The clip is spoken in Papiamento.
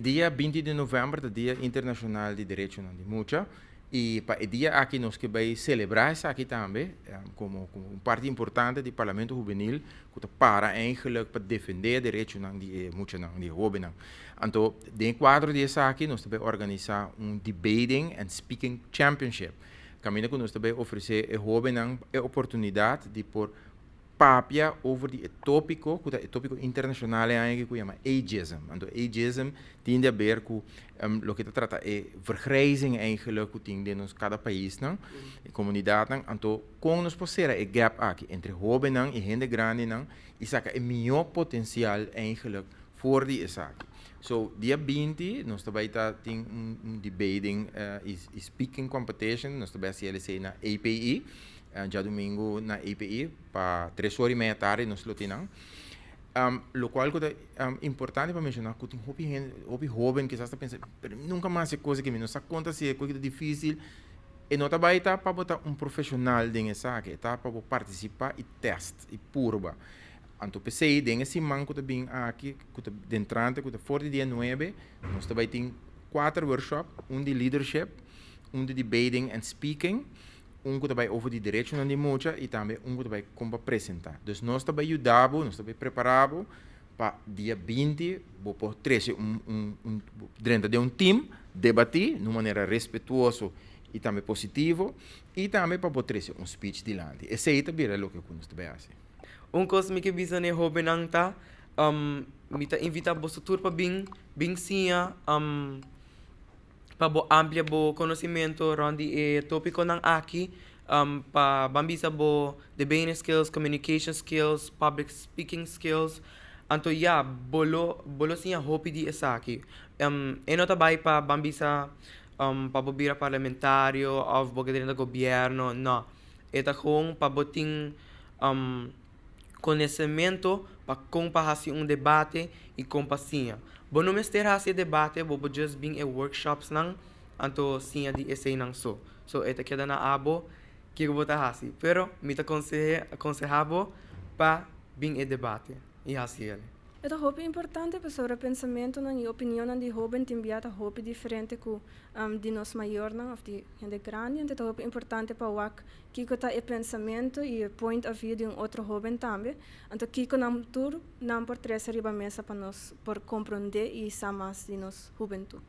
Dia 20 di novèmber ta Dia Internashonal di Derechonan di Mucha i pa e dia aki nos ke bai selebrá esaki tambe komo un parti importante di Parlamento Hubenil ku ta para eigenlijk pa defendé e derechonan di e muchanan, di e hóbennan. Anto den e kuadro di esaki nos ta bai organisá un Debating and Speaking Championship kaminda ku nos ta bai ofresé e hóbennan e oportunidat di por papia over di e tópiko ku ta e tópiko internashonal e aña aki ku yama ageism. Anto ageism tin di haber ku loke ta trata e vergrijzing eigenlijk ku tin den nos kada paisnan, e komunidatnan. Anto kon nos por sera e gap aki entre hóbennan i hende grandinan i saka e mihó potensial eigenlijk for di esaki. So dia 20 nos ta bai ta tin un debating i speaking competition, nos ta bai hasi esei na API. Djadumingu na API pa 3:30 tardi nos lo tin nan. Lokual ku ta importante pa menshoná ku tin hopi hende, hopi hóben kisas ta pensa, pero mi nunka mas hasi e kos aki, mi no sa kon ta hasi e kos aki ta difísil. E no ta bai ta pa bo ta un profeshonal den esaki, e ta pa bo partisipá i tèst i purba. Anto p'esei den e siman ku ta bin aki, ku ta dentrante, ku ta for di dia 9, nos ta bai tin kuater workshop, un di leadership, un di debating and speaking, un ku ta bai over di derechonan di mucha i tambe un ku ta bai kon pa presentá. Dus nos ta bai yuda bo, nos ta bai prepará bo pa dia 20 bo por trese un un un drenta den un team, debatí na un manera respetuoso i tambe positivo i tambe pa bo trese un speech dilanti. Esei ta bira loke ku nos ta bai hasi. Un kos mi ke bisa na e hóbennan ta, mi ta invitá boso tur pa bin bin siña pa bo amplia bo conocimento rond di e topiconan aki pa ban bisa bo debating skills, communication skills, public speaking skills. Anto ya, bo lo bo lo siña hopi di esaki. E no ta bai pa ban bisa pa bo bira parlamentario of bo ke drenta gobierno, no. E ta gewoon pa bo tin conocemento pa con pa haci un debate y con pa siña. Bo no mester haci e debate, bo por just bin e workshopsnan anto siña di eseinan so. So e ta keda na abo kico bo ta haci. Pero mi ta conseha bo pa bin e debate y haci el. E ta hopi importante pasobra pensamentonan y opinionnan di hoben tin bia ta hopi diferente cu di nos mayornan of di hende grandi. Anto ta hopi importante pa wak kiko ta e pensamento y e point of view di un otro hoben tambe. Anto kiko nan tur nan por trece riba mesa pa nos por comprende y sa mas di nos hubentud.